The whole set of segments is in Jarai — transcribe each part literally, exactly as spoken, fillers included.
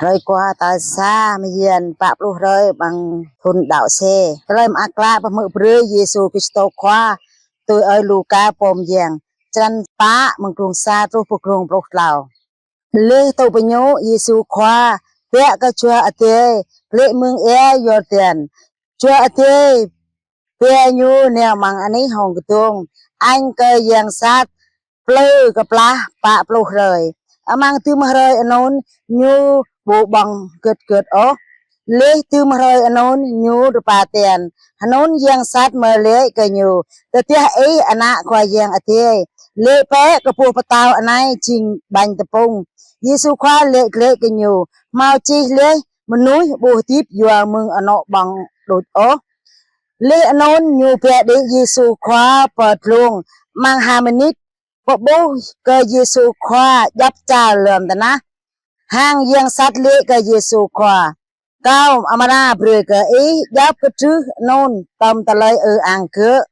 Hrơi Khua tal sa mơyang pă pluh hrơi amăng thun đăo C. Tơlơi mơak klă pơhmư̆ brơi Yêsu Kristô Khua tui ơi Luka pô mơyang. Črăn pă mơ̆ng glông sa truh pơ glông pluh klâo. Laih tŭ pơñŭ Yêsu Khua, pĕk kơ Jua Adai, glăi mơ̆ng ia Yôrdan. Jua Adai ba ñu nao amăng anih hông kơdông, añ kơ yang sat plư kơplah pă pluh hrơi. Amăng tơm hrơi anŭn ñu ƀu ƀơ̆ng gơt gơt ôh. Laih tơm hrơi anŭn ñu rơpa tian. Anŭn yang sat mơ̆ laĭ kơ ñu: Tơdah ih ană Khua Yang Adai, laĭ bĕ kơ boh pơtâo anai jing ƀañ tơpŭng. Yêsu Khua laĭ glaĭ kơ ñu: Hmâo čih laih, mơnuih ƀu hơdip yua mơ̆ng anŏ ƀơ̆ng đôč ôh. Laih anŭn ñu ba đĭ Yêsu Khua pơ dlông amăng ha mơnit, pơƀuh kơ Yêsu Khua djŏp čar lŏn tơnah. Hăng yang sat laĭ kơ Yêsu Khua: Kâo amra brơi kơ ih djŏp kơtrưh anŭn tơm tơlơi ư-ang gơ̆,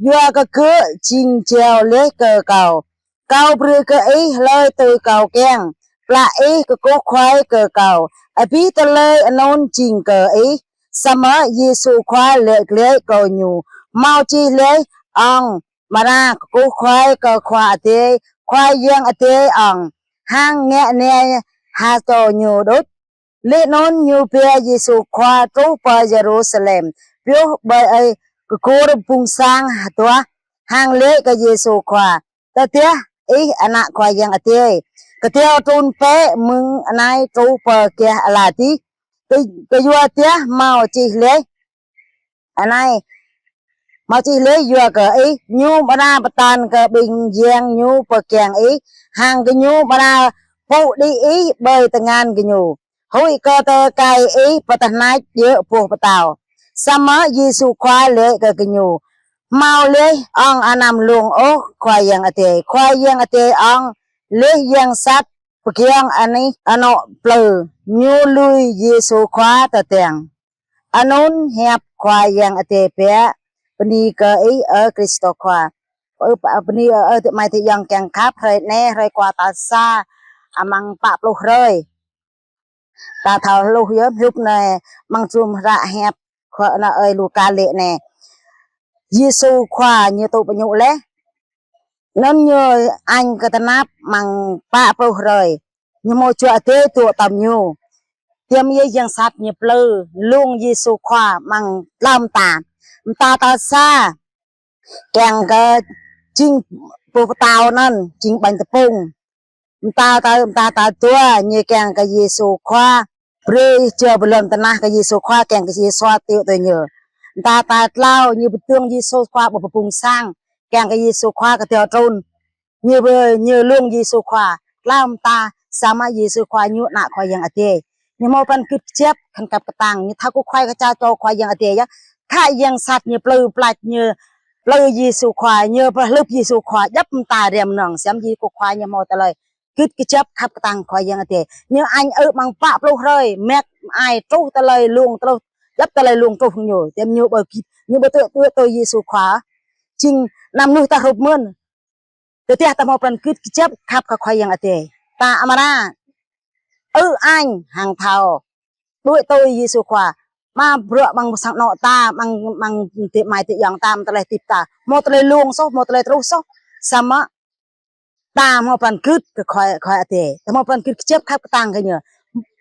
yua kơ gơ̆ jing jao laih kơ kâo. Kâo brơi kơ ih hlơi tui kâo kiăng, plă ih kơkuh kuai kơ kâo, abih tơlơi anŭn jing kơ ih. Samơ̆ Yêsu Khua laĭ glaĭ kơ ñu: Hmâo čih laih: Ŏng amra kơkuh kuai kơ Khua Adai, Khua Yang Adai ŏng, hăng ngă nai ha čô ñu đôč. Laih anŭn ñu ba Yêsu Khua truh pơ Yêrusalem, pioh ƀơi ơi kơkŭr bŭng sang hơduah, hăng laĭ kơ Yêsu Khua: Tơdah ih ană Khua Yang Adai, kơdâo trŭn bĕ mơ̆ng anai truh pơ gah ala adih. Kơ, kơyua dah hmâo čih laih anai: Hmâo čih laih yua kơ ih: Ñu amra pơtăn kơ ƀing yang ñu pơ kiăng ih, hăng gơñu amra pŭ đĭ ih ƀơi tơngan gơñu, huĭ kơ tơkai ih pơtơhneč djơ̆ boh pơtâo. Samơ̆ Yêsu Khua laĭ kơ gơñu: Hmâo laih: Ŏng anăm lông ôh Khua Yang Adai. Khua Yang Adai ŏng. Laih yang sat pơgiŏng anih anŏ plư, ñu lui Yêsu Khua tơdang. Anŭn hiăp Khua Yang Adai pĕk. Bơni kơ ih, ơ Kristô Khua. Ơ, bơni, ơ, ơ, adơi amai adơi ayŏng kiăng khăp, hrơi anai, hrơi Khua tal sa amăng pă pluh hrơi. Ta thâo hluh yơh, hluh anai, amăng jum hră hiăp Khua anai ơi Luka laĭ anai. Yêsu Khua ñu tŭ pơñŭ laih. Anŭn ñu añ kơ tơnap amăng pă pluh hrơi. Ñu hmâo Jua Adai dŏ tơm ñu. Tơm yơh yang sat ñu plư, lông Yêsu Khua amăng tlâo mơta. Mơta tal sa, kiăng kơ jing boh pơtâo anŭn, jing ƀañ tơpŭng. Mơta tal, mơta tal dua, ñu kiăng kơ Yêsu Khua brơi jao pơ lŏn tơnah kơ Yêsu Khua, kiăng kơ Yêsu Khua tŭ tui ñu. Mơta tal tlâo, ñu pơdơ̆ng Yêsu Khua ƀơi bŭng sang, kiăng kơ Yêsu Khua kơdâo trŭn. Ñu bơ-, ñu lông Yêsu Khua. Tlâo mơta, samơ̆ Yêsu Khua ñu ană Khua Yang Adai. Ñu hmâo pran gưt kơjăp, khăn khăp kơtang. Ñu thâo kơkuh kuai kơ čar čô Khua Yang Adai yơh. Khă yang sat ñu plư plač, ñu plư Yêsu Khua, ñu pơhlưp Yêsu Khua, djŏp mơta rem nong, samơ̆ Yêsu Khua ñu hmâo tơlơi gưt kơjăp khăp kơtang Khua Yang Adai. Ñu añ ư amăng pă pluh hrơi, mĕk ai truh tơlơi lông truh, djŏp tơlơi lông truh ñu. Tơm ñu ƀơi git, ñu ƀơi tui, tui, tui Yêsu Khua. Jing anăm mơnuih ta hrup mơ̆n. Tơdah ta hmâo pran gưt kơjăp khăp kơ Khua Yang Adai, ta amra ư añ hăng thâo đuaĭ tui Yêsu Khua. Mă bruă amăng sang anŏ ta, amăng, amăng adơi amai adơi ayŏng ta, amăng tơlơi hơdip ta. Hmâo tơlơi lông soh, hmâo tơlơi truh soh. Samơ̆ ta hmâo pran gưt kơ Khua, Khua Adai. Ta hmâo pran gưt kơjăp khăp kơtang kơ ñu.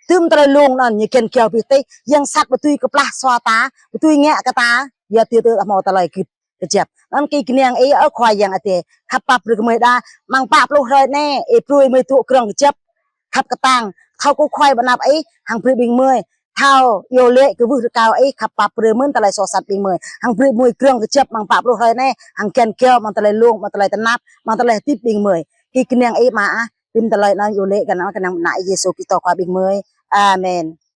Tơm tơlơi lông anŭn ñu kiăng kiao abih tih. Yang sat ƀu dưi kơplah sua ta, ƀu dưi ngă kơ ta. Yua dah ta hmâo tơlơi gưt kơjăp. Anŭn kơ kơnang ih, ơ Khua Yang Adai, khăp pap brơi kơ gơmơi đa, amăng pă pluh hrơi anai, ih brơi gơmơi dŏ krong kơjăp khăp kơtang, thâo kơkuh kuai ƀơi anăp ih, hăng brơi ƀing gơmơi thâo iâu laĭ kơ wơ̆t rơkâo ih, khăp pap brơi mơ̆n tơlơi soh sat ƀing gơmơi, hăng brơi gơmơi krong kơjăp amăng pă pluh hrơi anai, hăng kiăng kiao amăng tơlơi lông, amăng tơlơi tơnap, amăng tơlơi hơdip ƀing gơmơi. Kơ kơnang ih mơ̆ ah, tơm tơlơi anŭn iâu laĭ kơ anăn kơnang ană Yêsu Kristô Khua ƀing gơmơi. Amen.